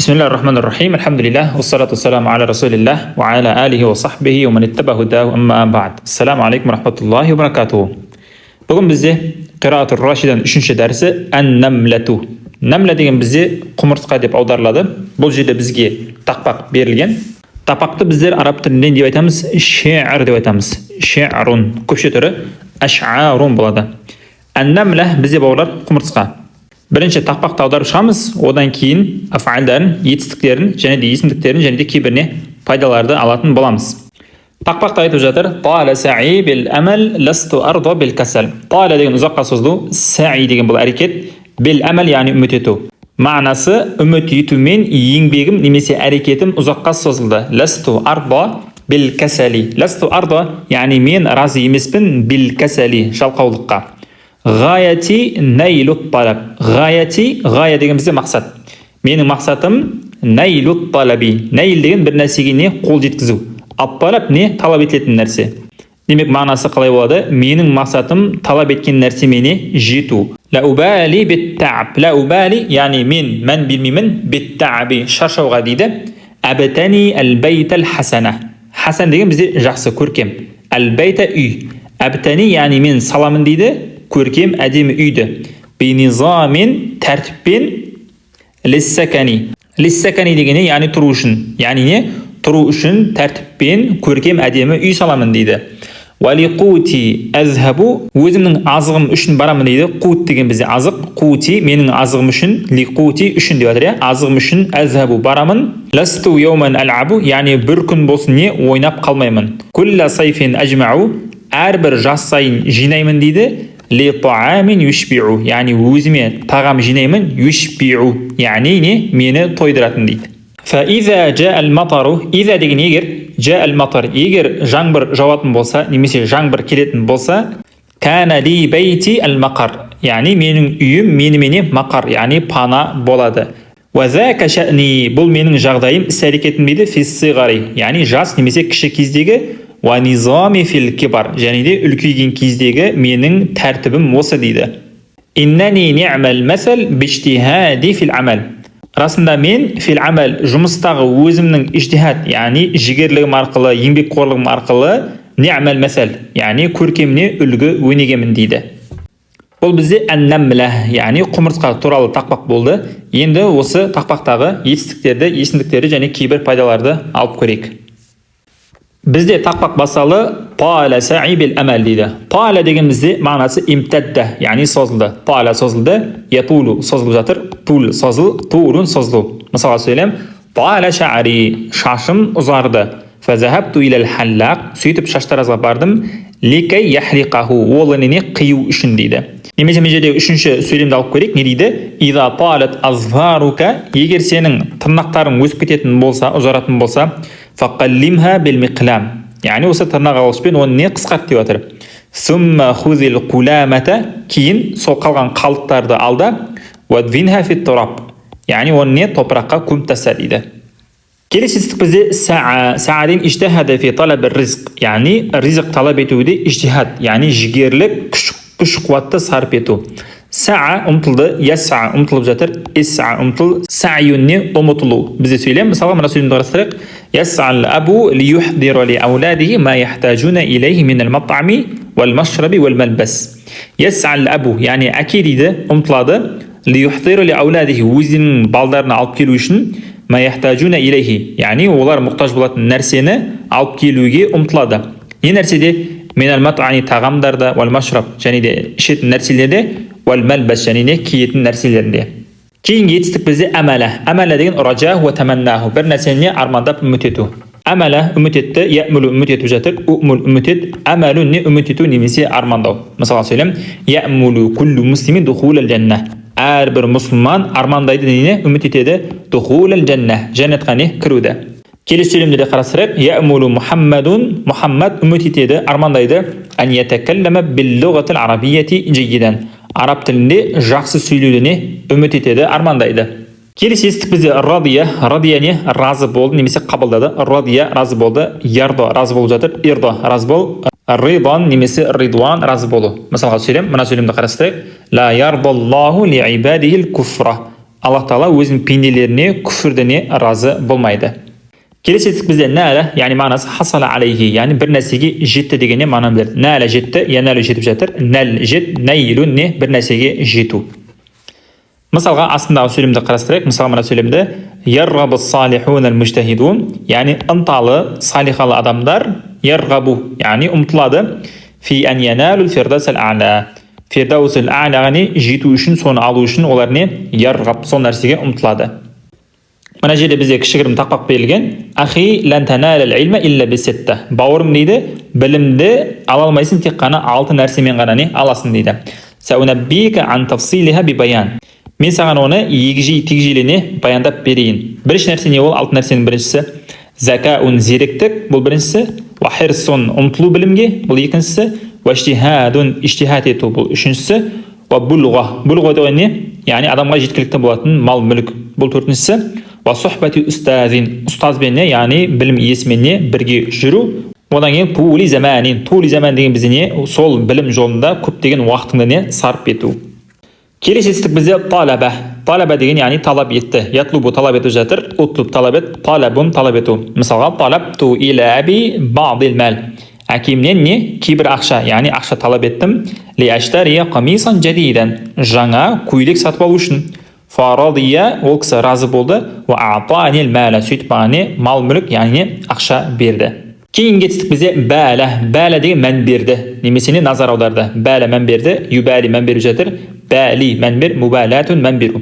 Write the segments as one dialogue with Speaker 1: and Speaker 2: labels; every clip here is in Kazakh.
Speaker 1: بسم الله الرحمن الرحيم، الحمد لله والصلاة والسلام على رسول الله وعلى آله وصحبه ومن اتبع هداه، أما بعد، السلام عليكم ورحمة الله وبركاته. Бүгін бізде Қираат Рашидан үшінші дәрісі, ән-намлату. Намла деген бізде құмырсқа деп аударылады. Бұл жерде бізге тақпақ берілген. Тақпақты біздер араб тілінде не деп айтамыз? Ше'р деп айтамыз. Ше'рун, көпше түрі аш'арун болады. Ән-намла бізде, бауырлар, құмырсқа. Бірінші тақпақты аударып шығамыз, одан кейін афалдарын, етістіктерін және де есімдіктерін және де кейбіріне пайдаларды алатын боламыз. Тақпақты айтып жатыр: طال سعي بالأمل لست أرضى بالكسل. طال деген ұзаққа созылу, сәи деген бұл әрекет, бил-әмәл яғни үміт ету. Мағынасы: үміт етумен еңбегім немесе әрекетім ұзаққа созылды. Ласту арда бил касали. Ласту арда, яғни мен разы емеспін, бил касали, жалқаулыққа. Ғаяти найлу талаб. Ғаяти, ғая деген бізде мақсат. Менің мақсатым найлу талаби. Найл деген бір нәрсеге не қол жеткізу. Ат-талаб не талап етілетін нәрсе. Демек, мағынасы қалай болады? Менің мақсатым талап еткен нәрсеме не жету. Ла убали бит-тааб. Ла убали, яғни мен мән бермеймін, бит-тааби, шаршауға дейді. Әбтани әл-бейт әл-хасана. Хасан деген бізде жақсы, көркем. Әл-бейта үй. Әбтани, яғни мен саламын дейді, көркем, әдемі үйді. Бинизамин, тәртіппен, лиссакани. Лиссакани деген не? Яғни тұру үшін. Яғни не? Тұру үшін тәртіппен көркем, әдемі үй саламын дейді. Уалиқути азхабу, өзімнің азығым үшін барамын дейді. Қут деген бізде азық, қути менің азығым үшін, лиқути үшін деп жатыр, иә? Азығым үшін азхабу барамын. Ласту йауман ал'абу, яғни бір күн болсын не ойнап қалмаймын. Кулла сайфин ажмау, әрбір жаз сайын жинаймын дейді. Ли таамин юшбиу, яғни өзіме тағам жинаймын, юшбиу, яғни не мені тойдыратын дейді. فإذا جاء المطر. إذا деген егер, جاء المطر егер жаңбыр жауатын болса немесе жаңбыр келетін болса, كان لي بيتي المقر, яғни менің үйім менімене мақар, яғни пана болады. وذاك شأني, бұл менің жағдайым, іс әрекетім дейді, في الصغر, яғни жас немесе кіші кездегі, ونظامي في الكبر, және де үлкейген кездегі менің тәртібім осы дейді. إنني نعم المثل باجتهادي في العمل. Расында мен фил амал, жұмыстағы өзімнің ижтихад, яғни жігерлігім арқылы, еңбекқорлығым арқылы, ни'мал мәсәл, яғни көркеміне үлгі өнегемін дейді. Бұл бізде ән-намла, яғни құмырсқа туралы тақпақ болды. Енді осы тақпақтағы етістіктерді, есімдіктерді және кейбір пайдаларды алып көрейік. Бізде тақпақ басталды: طال سعي بالأمل дейді. طال деген бізде мағынасы имтадда, яғни созылды. طال созылды, ятулу созылып жатыр, тул созыл, турун созылу. Мысалға сөйлем: طال شعري, шашым ұзарды. فذهبت إلى الحلاق, сөйтіп шаштаразға бардым, لكي يحلقه, ол не қию үшін дейді. Немесе мына жердегі үшінші сөйлемді алып көрейік. Не дейді? إذا طالت أظفارك, егер сенің тырнақтарың өсіп кететін болса, ұзаратын болса, فقلمها بالمقلام, яғни осы тырнақ алғышпен оны не қысқарт деп жатыр. ثم خذ القلامة, кейін сол қалған қалдықтарды ал да, وادفنها في التراب, яғни оны не топыраққа көміп таста дейді. Келесі етістік бізде саа. Саа деген اجتهد في طلب الرزق, яғни ризық талап етуде ижтихад, яғни жігерлік, күш қуатты сарп ету. Саа ұмтылды, ясаа ұмтылып жатыр, исаа ұмтыл, сәйюн не ұмытылу. Бізде сөйлем, мысалға, мына сөйлемді қарастырайық: يسعى الأب ليحضر لأولاده ما يحتاجون إليه من المطعم والمشرب والملبس. يسعى الأب, яғни әке дейді, ұмтылады, ليحضر لأولاده, өзінің балдарына алып келу үшін, ما يحتاجون إليه, яғни олар мұқтаж болатын нәрсені алып келуге ұмтылады. Не нәрседе? من المطعم, тағамдарда, والمشرب, және де ішетін нәрселерде, والملبس, және де киетін нәрселерінде. Кейінгі етістік бізде әмәлә. Әмәлә деген ража уа таманнаху, бір нәрсені армандап, үміт ету. Әмәлә үміт етті, яъмулу үміт етіп жатыр, умул үміт ет, әмәлу не үміт ету немесе армандау. Мысалға сөйлем: яъмулу куллу муслимин духулал жанна, әрбір мұсылман армандайды, нені үміт етеді, духулал жанна, жәннатқа не кіруді. Келесі сөйлемді де қарастырайық: яъмулу Мухаммадун, Мұхаммад үміт етеді, армандайды, ан ятакаллама биллуғатил арабияти жайидан, араб тілінде жақсы сөйлеуді не үміт етеді, армандайды. Келесі етістік бізде радия. Радия не разы болды немесе қабылдады. Радия разы болды, ярдо разы болып жатыр, ирдо разы бол, ридан немесе ридуан разы болу. Мысалға сөйлем, мына сөйлемді қарастырайық: ла ярдаллаху ли ибадихил куфра. Аллах Тағала өзінің пенделеріне күфірдіне разы болмайды. Келесі етістік бізде нәлә, яғни мағынасы хасала алейхи, яғни бір нәрсеге жетті дегенне мағынаны береді. Нәлә жетті, янәлу жетіп жатыр, нәл жет, нәйлун не бір нәрсеге жету. Мысалға, астындағы сөйлемді қарастырайық. Мысалы, мына сөйлемді: ярғабу салихун мужтахидун, яғни ынталы, салихалы адамдар, ярғабу, яғни ұмтылады, фи ан яналу фирдаус а'ла, фирдаус а'лаға не жету үшін, соны алу үшін олар не ярғаб, сол нәрсеге ұмтылады. Мына жерде бізде кішігірім тақпақ берілген: ахи лан таналал илма илля биситта, бауырым дейді, білімді ала алмайсың, тек қана алты нәрсемен ғана не аласың дейді. Саунаббика ан тафсилиха бибаян, мен саған оны егжей тегжейлі не баяндап берейін. Бірінші нәрсе не ол? Алты нәрсенің біріншісі закаун, зеректік, бұл біріншісі, уа хирсун, ұмтылу білімге, бұл екіншісі, уа ижтихадун, ижтихад ету, бұл үшіншісі, уа булға, булға деген не, яғни адамға жеткілікті болатын мал мүлік, бұл төртіншісі, уа сухбати ұстазин, ұстазбен не, яғни білім иесімен не бірге жүру. Одан кейін тули заманин, тули заман деген бізде не, сол білім жолында көптеген уақытыңды не сарп ету. Келесі етістік бізде талаба. Талаба деген, яғни талап етті, ятлубу талап етіп жатыр, утлуб талап ет, талабун талап ету. Мысалға, талабту иля аби бa'дил мал, әкемнен не кейбір ақша, яғни ақша талап еттім, ли аштария қамисан жадидан, жаңа көйлек сатып алу үшін. Фарадия, ол кісі разы болды, уа атанил мала, сөйтіп маған не мал мүлік, яғни ақша берді. Кейінгі етістік бізде бәлә. Бәлә деген мән берді немесе не назар аударды. Бәлә мән берді, юбәли мән беріп жатыр, бәли мән бер, мубалатун мән беру.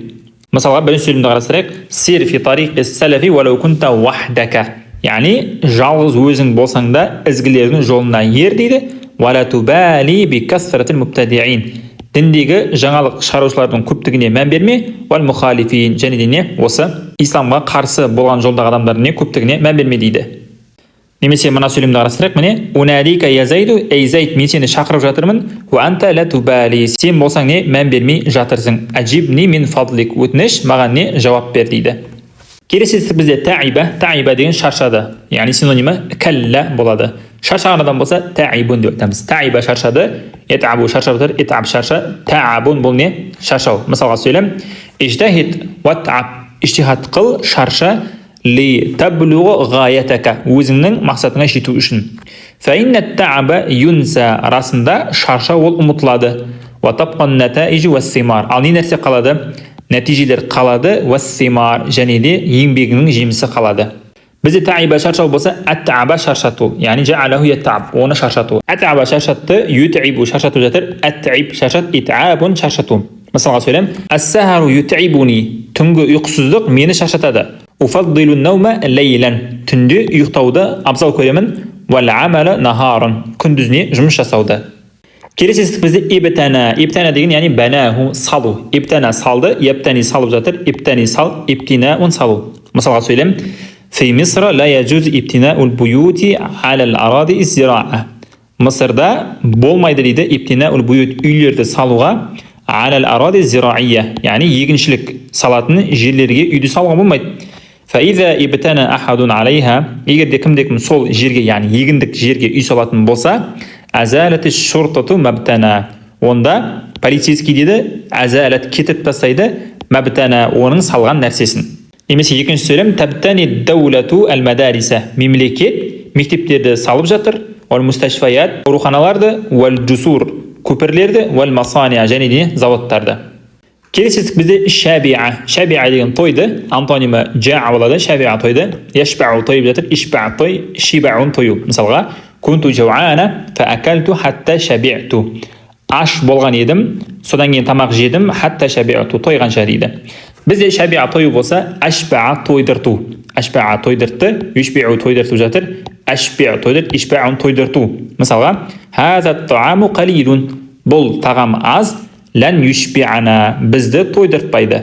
Speaker 1: Мысалға, бірінші сөйлемді қарастырайық: сир фи тариқи салафи уалау кунта вахдака, яғни жалғыз өзің болсаң да ізгілердің жолына ер дейді. Уала тубали би касратил мубтадиин, діндегі жаңалық шығарушылардың көптігіне мән берме, уал мухалифин, және де не осы исламға қарсы болған жолдағы адамдардың не көптігіне мән берме дейді. Немесе мына сөйлемді қарастырайық, міне: унадика я зайду, ей Зайд, мен сені шақырып жатырмын, уа анта ла тубали, сен болсаң не мән бермей жатырсың, аджибни мин фадлик, өтініш, маған не жауап бер дейді. Келесі етістік бізде таиба. Таиба деген шаршады, яғни синонимі кәллә болады. Шаршаған адам болса, таибун деп айтамыз. Таиба шаршады, етабу шаршап жатыр, итаб шарша, таабун бұл не шаршау. Мысалға, сөйлем: ижтахид уатаб, ижтихад қыл, шарша, ли таблуға ғаятака, өзіңнің мақсатыңа жету үшін. Фа тааба юнса, расында шаршау ол ұмытылады, уа табқан натаижу уассимар, ал не нәрсе қалады? Нәтижелер қалады, уассимар, және де еңбегіңнің жемісі қалады. Бізде таиба шаршау болса, әттаба шаршату, яғни жаалаху яттаб, оны шаршату. Әттаба шаршатты, ютибу шаршату жатыр, әттиб шаршат, итабун шаршату. Мысалға, сөйлем: ассахару ютибуни, түнгі ұйқысыздық мені шаршатады. Уфаддилу наума лейлан, түнде ұйықтауды абзал көремін, уәл амала нахаран, күндіз не жұмыс жасауды. Келесі етістік бізде ибтана. Ибтана деген, яғни банаху салу. Ибтана салды, яптани салып жатыр, ибтани сал, ибтинаун салу. Мысалға, сөйлем: фи мисра ла яджуз ибтинаул буюти алал аради зираа, Мысырда болмайды дейді ибтинаул буют, үйлерді салуға, алал аради зираия, яғни егіншілік салатын жерлерге үйді салуға болмайды. Фаиза ибтана ахадун алейха, егер де кімде кім сол жерге, яғни егіндік жерге үй салатын болса, азалат шуртату мабтана, онда полицейский дейді, азалат кетіріп тастайды, мабтана, оның салған нәрсесін. Немесе екінші сөйлем: табтани даулату әл мадариса, мемлекет мектептерді салып жатыр, уәл мусташфаят, ауруханаларды, уәл джусур, көпірлерді, уәл масания, және де заводтарды. Келесі етістік бізде шабиа. Шабиа деген тойды, антонимі жаа болады. Шабиа тойды, яшбау тойып жатыр, ишба той, шибаун тою. Мысалға, кунту жауана фаакалту хатта шаби'ту, аш болған едім, содан кейін тамақ жедім, хатта шаби'ту, тойғанша дейді. Бізде шабиа тою болса, ашбаа тойдырту. Ашбаа тойдыртты, юшбиу тойдыртып жатыр, ашби тойдырт, ишбаун тойдырту. Мысалға, хаза тааму қалилун, бұл тағам аз, лән юшбиана, бізді тойдыртпайды.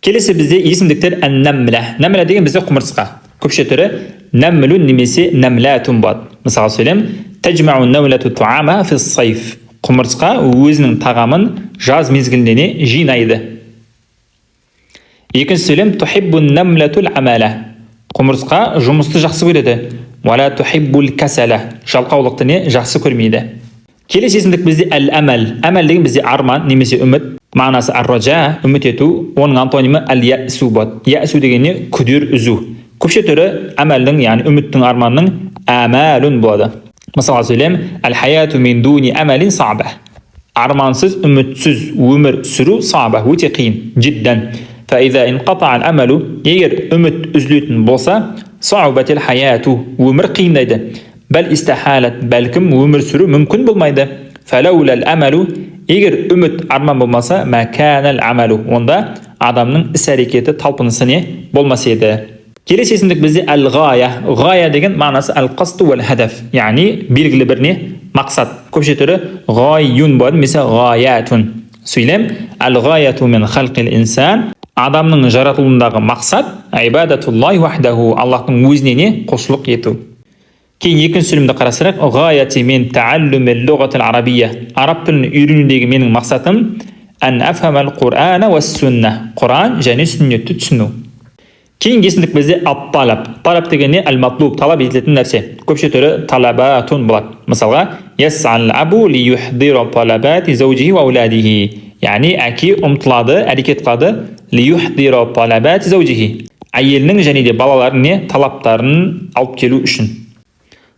Speaker 1: Келесі бізде есімдіктер: ән-нәмлә. Нәмлә деген бізде құмырсқа, көпше түрі нәмлун немесе нәмләтун болады. Мысалға, сөйлем: тәжмау нәмләту туама фи сайф, құмырсқа өзінің тағамын жаз мезгілінде не жинайды. Екінші сөйлем: тухиббу нәмләтул амала, құмырсқа жұмысты жақсы көреді, уала тухиббул касала, жалқаулықты не жақсы көрмейді. Келесі есімдік бізде әл әмәл. Әмәл деген бізде арман немесе үміт. Мағынасы ар-ража үміт ету, оның антонимі әл-ясу болады. Ясу деген не? Күдер үзу. Көпше түрі әмәлдің, яғни үміттің, арманның әмәлун болады. Мысалға сөйлем: әл-хаяту мин дуни әмәлин саба. Армансыз, үмітсіз өмір сүру саба, өте қиын, жиддан. Фаиза инқатаа әмәлу, егер үміт үзілетін болса, саубатил хаяту, өмір қиындайды. Бәл истихалат, бәлкім өмір сүру мүмкін болмайды. Фалаулал әмәлу, егер үміт, арман болмаса, мәкәнәл амалу, онда адамның іс әрекеті, талпынысы не болмас еді. Келесі есімдік бізде әл-ғая. Ғая деген мағынасы әл-қасду уәл хадаф, яғни белгілі бір не мақсат. Көпше түрі ғайюн болады немесе ғаятун. Сөйлем: әл-ғаяту мин халқил инсан, адамның жаратылуындағы мақсат ибадатуллахи вахдаху, Аллахтың өзіне не құлшылық ету. Кейін екінші сөйлемді қарастырайық. Ғаяти мин тааллумил луғатил арабия, араб тілін үйренудегі менің мақсатым ән афхамал құрана уас сунна, Құран және сүннетті түсіну. Кейінгі есімдік бізде ат-талаб. Талаб деген не? Әл-матлуб, талап етілетін нәрсе. Көпше түрі талабатун болады. Мысалға, яс'ал абу ли юхдира талабати заужихи ва ауладихи, яғни әке ұмтылады, әрекет қылады, ли юхдира талабати заужихи, әйелінің және де балаларының не талаптарын алып келу үшін.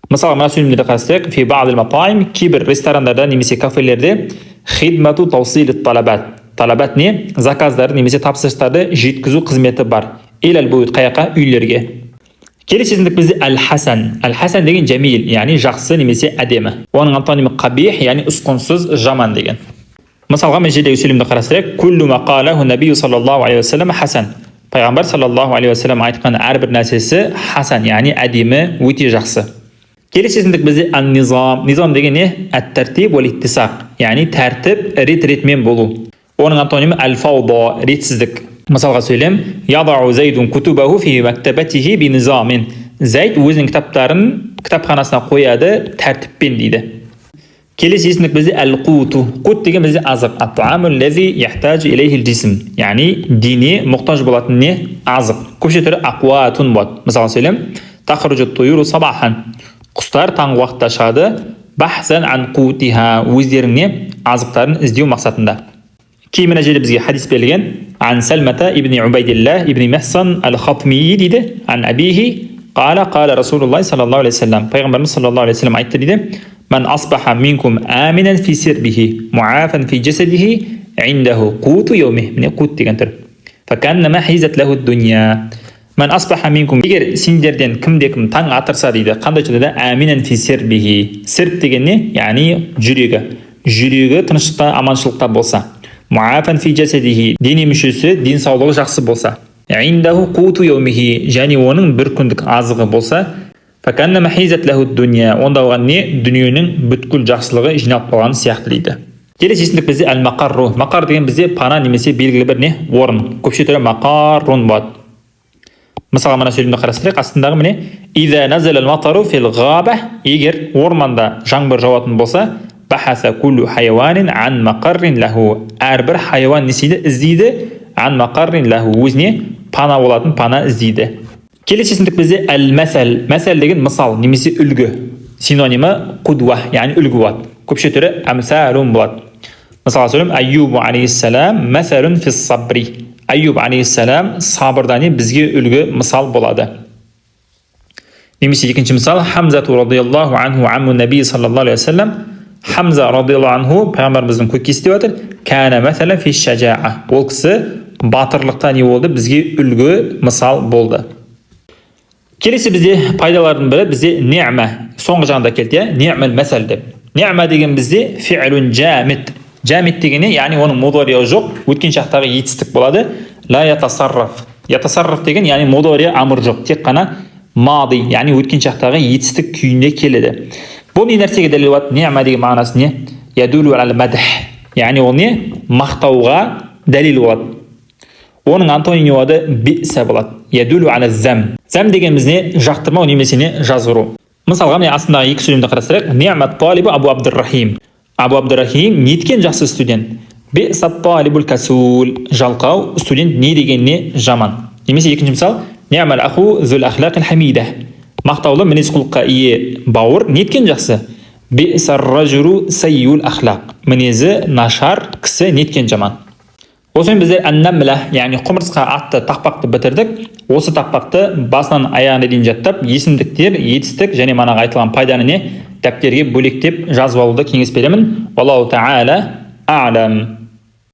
Speaker 1: Мысалы, мына сөйлемдерді қарастырайық. Фи ба'дил матаим, кейбір ресторандарда немесе кафелерде хидмату таусилит талабат. Талабат не? Заказдарды немесе тапсырыстарды жеткізу қызметі бар. Илал буют, қаяққа? Үйлерге. Келесі есімдік бізде әл-хасан. Әл-хасан деген жәмил, яғни жақсы немесе әдемі. Оның антонимі қабих, яғни ұсқынсыз, жаман деген. Мысалға, мына жердегі сөйлемді қарастырайық. Куллу ма қалаху набию саллаллаху алейхи уассалам хасан. Пайғамбар саллаллаху алейхи уассалам айтқан әрбір нәрсесі хасан, яғни әдемі, өте жақсы. Келесі есімдік бізде ан-низам. Низам деген не? Әт-тәртиб уәл иттисақ, яғни тәртіп, рет-ретімен болу. Оның антонимі әл-фауда, ретсіздік. Мысалға сөйлем: ядау зайдун кутубаху фи мактабатихи би низамин. Зайд өзінің кітаптарын кітапханасына қояды тәртіппен дейді. Келесі есімдік бізде әл-қуту. Қут деген бізде азық. Ат-тааму лази яхтажу илейхи жисм, яғни дене мұқтаж болатын не азық. Көпше түрі ақуатун болады. Мысалға сөйлем: тахружу туюру сабахан, құстар таңғы уақытта шығады, бахсан ан қутиха, өздерінің не азықтарын іздеу мақсатында. Кейін мына жерде бізге хадис берілген. Ан Сәлмата ибн Убайдилlah ибн Михсан әл-Хатми дейді, ан абихи қала қала Расулуллах саллаллаху алейхи вассалам, пайғамбарымыз саллаллаху алейхи вассалам айтты дейді: ман асбаха минкум аминан фи сирбихи муафан фи жасадихи индаху қуту яумих. Міне, қут деген түр. Факаннама хизат лаху дуния. Ман асбаха минкум, егер сендерден кімде кім таң атырса дейді, қандай жағдайда? Аминан фи сирбихи. Сирб деген не? Яғни жүрегі. Жүрегі тыныштықта, аманшылықта болса, муафан фи жасадихи, дене мүшесі, денсаулығы жақсы болса, индаху қуту яумихи, және оның бір күндік азығы болса, факаннама хизат лаху дуния, онда оған не дүниенің бүткіл жақсылығы жиналып қалған сияқты дейді. Келесі есімдік бізде әл-мақарру. Мақар деген бізде пана немесе белгілі бір не орын. Көпше түрі мақаррун болады. Мысалға, мына сөйлемді қарастырайық астындағы. Міне, иза назала матару фил ғаба, егер орманда жаңбыр жауатын болса, бахаса куллу хайуанин ан мақаррин лаху, әрбір хайуан не істейді? Іздейді. Ан мақаррин лаху, өзіне пана болатын пана іздейді. Келесі есімдік бізде әл-мәсәл. Мәсәл деген мысал немесе үлгі. Синонимі қудуа, яғни үлгі болады. Көпше түрі әмсәлун болады. Мысалға сөйлем: Аюб алейхиссалам мәсәлун фис сабри, Аюб алейхиссалам сабырда не бізге үлгі мысал болады. Немесе екінші мысал: Хамзату радиаллаху анху амму наби саллаллаху алейхи уассалам, Хамза радиаллаху анху пайғамбарымыздың көкесі деп жатыр, кәна мәсәлән фи шажаа, ол кісі батырлықта не болды? Бізге үлгі мысал болды. Келесі бізде пайдалардың бірі бізде ни'ма, соңғы жағында келді, иә, ни'мал мәсәл деп. Ни'ма деген бізде фи'лун жамид. Жамид деген не? Яғни оның мудория жоқ, өткен шақтағы етістік болады. Ла ятасарраф. Ятасарраф деген яғни мудория амр жоқ, тек қана мады, яғни өткен шақтағы етістік күйінде келеді. Бұл не нәрсеге дәлел болады? Ни'ма деген мағынасы не? Ядулу аля мадх, яғни ол не мақтауға дәлел болады. Оның антонимі болады биса болады. Ядулу аля зам. Зам дегеніміз не? Жақтырмау немесе не жазғыру. Мысалға, міне, астындағы екі сөйлемді қарастырайық. Ни'мат талибу Абу Абдуррахим, Абу Абдуррахим неткен жақсы студент. Биса талибул касул, жалқау студент не деген не жаман. Немесе екінші мысал: ни'мал аху зул ахлақил хамида, мақтаулы мінез құлыққа ие бауыр неткен жақсы. Биса ражулу сайюл ахлақ, мінезі нашар кісі неткен жаман. Осымен біздер ән-намла, яғни құмырсқа атты тақпақты бітірдік. Осы тақпақты басынан аяғына дейін жаттап, есімдіктер, етістік және манағы айтылған пайданы не дәптерге бөлектеп жазып алуды кеңес беремін. Wallahu ta'ala a'lam.